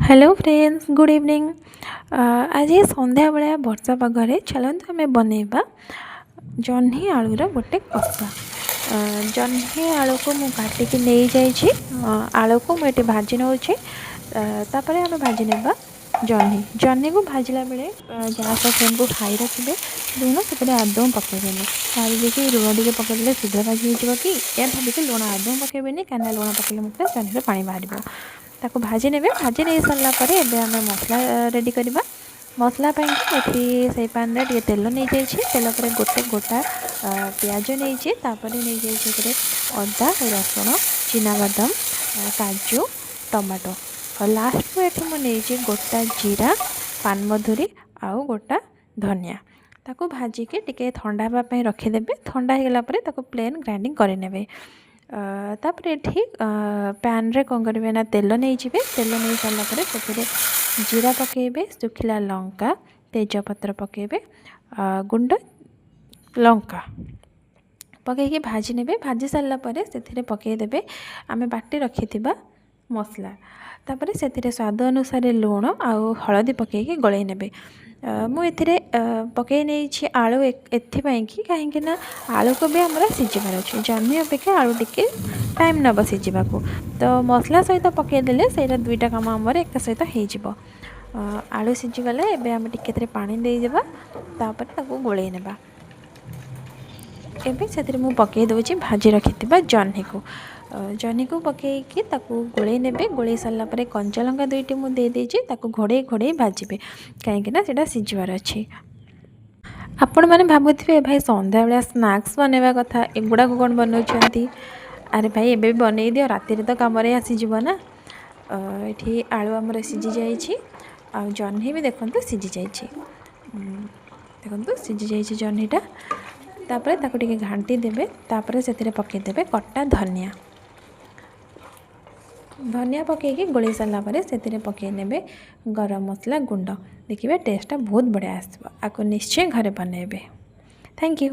Hello friends, good evening. ଆଜି ସନ୍ଧ୍ୟାବେଳିଆ ବର୍ଷା ପାଗରେ ଚାଲନ୍ତୁ ଆମେ ବନେଇବା ଜହ୍ନି ଆଳୁର ଗୋଟେ କଷା। ଜହ୍ନି ଆଳୁକୁ ମୁଁ କାଟିକି ନେଇଯାଇଛି। ଆଳୁକୁ ମୁଁ ଏଠି ଭାଜି ନେଉଛି। ତାପରେ ଆମେ ଭାଜି ନେବା ଜହ୍ନି। ଜହ୍ନିକୁ ଭାଜିଲା ବେଳେ ଗ୍ୟାସ୍ର ଫ୍ଲେମ୍କୁ ହାଇ ରଖିବେ। ଲୁଣ ସେଥିରେ ଆଦୌ ପକାଇବେନି। ଭାବିବେ କି ଲୁଣ ଟିକେ ପକାଇଦେଲେ ଶୀଘ୍ର ଭାଜି ହେଇଯିବ କି, ଏହା ଭାବିକି ଲୁଣ ଆଦୌ ପକାଇବେନି, କାହିଁକିନା ଲୁଣ ପକାଇଲେ ମଧ୍ୟ ଜହ୍ନିରୁ ପାଣି ବାହାରିବ। ତାକୁ ଭାଜି ନେବେ। ଭାଜି ନେଇ ସାରିଲା ପରେ ଏବେ ଆମେ ମସଲା ରେଡ଼ି କରିବା। ମସଲା ପାଇଁକି ଏଠି ସେଇ ପ୍ୟାନ୍ରେ ଟିକେ ତେଲ ନେଇଯାଇଛି। ତେଲ ପରେ ଗୋଟେ ଗୋଟା ପିଆଜ ନେଇଛି। ତାପରେ ନେଇଯାଇଛି ଏଥିରେ ଅଦା, ରସୁଣ, ଚିନାବାଦାମ, କାଜୁ, ଟମାଟୋ। ଆଉ ଲାଷ୍ଟକୁ ଏଠି ମୁଁ ନେଇଛି ଗୋଟା ଜିରା, ପାନମଧୁରୀ ଆଉ ଗୋଟା ଧନିଆ। ତାକୁ ଭାଜିକି ଟିକେ ଥଣ୍ଡା ହେବା ପାଇଁ ରଖିଦେବେ। ଥଣ୍ଡା ହେଇଗଲା ପରେ ତାକୁ ପ୍ଲେନ୍ ଗ୍ରାଇଣ୍ଡିଙ୍ଗ କରିନେବେ। ତାପରେ ଏଠି ପ୍ୟାନ୍ରେ କ'ଣ କରିବେ ନା ତେଲ ନେଇଯିବେ। ତେଲ ନେଇ ସାରିଲା ପରେ ସେଥିରେ ଜିରା ପକାଇବେ, ଶୁଖିଲା ଲଙ୍କା, ତେଜପତ୍ର ପକାଇବେ, ଗୁଣ୍ଡ ଲଙ୍କା ପକାଇକି ଭାଜି ନେବେ। ଭାଜି ସାରିଲା ପରେ ସେଥିରେ ପକାଇଦେବେ ଆମେ ବାଟି ରଖିଥିବା ମସଲା। ତାପରେ ସେଥିରେ ସ୍ୱାଦ ଅନୁସାରେ ଲୁଣ ଆଉ ହଳଦୀ ପକାଇକି ଗୋଳେଇ ନେବେ। ମୁଁ ଏଥିରେ ପକାଇ ନେଇଛି ଆଳୁ, ଏଥିପାଇଁ କି କାହିଁକି ନା ଆଳୁକୁ ବି ଆମର ସିଝିବାର ଅଛି। ଜହ୍ନି ଅପେକ୍ଷା ଆଳୁ ଟିକେ ଟାଇମ୍ ନେବ ସିଝିବାକୁ, ତ ମସଲା ସହିତ ପକାଇଦେଲେ ସେଇଟା ଦୁଇଟା କାମ ଆମର ଏକା ସହିତ ହେଇଯିବ। ଆଳୁ ସିଝିଗଲେ ଏବେ ଆମେ ଟିକେ ଏଥିରେ ପାଣି ଦେଇଦେବା। ତାପରେ ତାକୁ ଗୋଳେଇ ନେବା। ଏବେ ସେଥିରେ ମୁଁ ପକାଇ ଦେଉଛି ଭାଜି ରଖିଥିବା ଜହ୍ନିକୁ। ଜହ୍ନିକୁ ପକାଇକି ତାକୁ ଗୋଳେଇ ନେବେ। ଗୋଳେଇ ସାରିଲା ପରେ କଞ୍ଚା ଲଙ୍କା ଦୁଇଟି ମୁଁ ଦେଇଦେଇଛି। ତାକୁ ଘୋଡ଼େଇ ଘୋଡ଼େଇ ଭାଜିବେ, କାହିଁକିନା ସେଇଟା ସିଝିବାର ଅଛି। ଆପଣମାନେ ଭାବୁଥିବେ, ଭାଇ, ସନ୍ଧ୍ୟାବେଳିଆ ସ୍ନାକ୍ସ ବନେଇବା କଥା, ଏଗୁଡ଼ାକ କ'ଣ ବନାଉଛନ୍ତି? ଆରେ ଭାଇ, ଏବେ ବି ବନେଇ ଦିଅ, ରାତିରେ ତ କାମରେ ଆସିଯିବ ନା। ଏଠି ଆଳୁ ଆମର ସିଝି ଯାଇଛି ଆଉ ଜହ୍ନି ବି ଦେଖନ୍ତୁ ସିଝି ଯାଇଛି। ଦେଖନ୍ତୁ, ସିଝି ଯାଇଛି ଜହ୍ନିଟା। ତାପରେ ତାକୁ ଟିକେ ଘାଣ୍ଟି ଦେବେ। ତାପରେ ସେଥିରେ ପକାଇଦେବେ କଟା ଧନିଆ। ଧନିଆ ପକାଇକି ଗୋଳେଇ ସାରିଲା ପରେ ସେଥିରେ ପକାଇ ନେବେ ଗରମ ମସଲା ଗୁଣ୍ଡ। ଦେଖିବେ, ଟେଷ୍ଟଟା ବହୁତ ବଢ଼ିଆ ଆସିବ। ଆକୁ ନିଶ୍ଚୟ ଘରେ ବନେଇବେ। Thank you.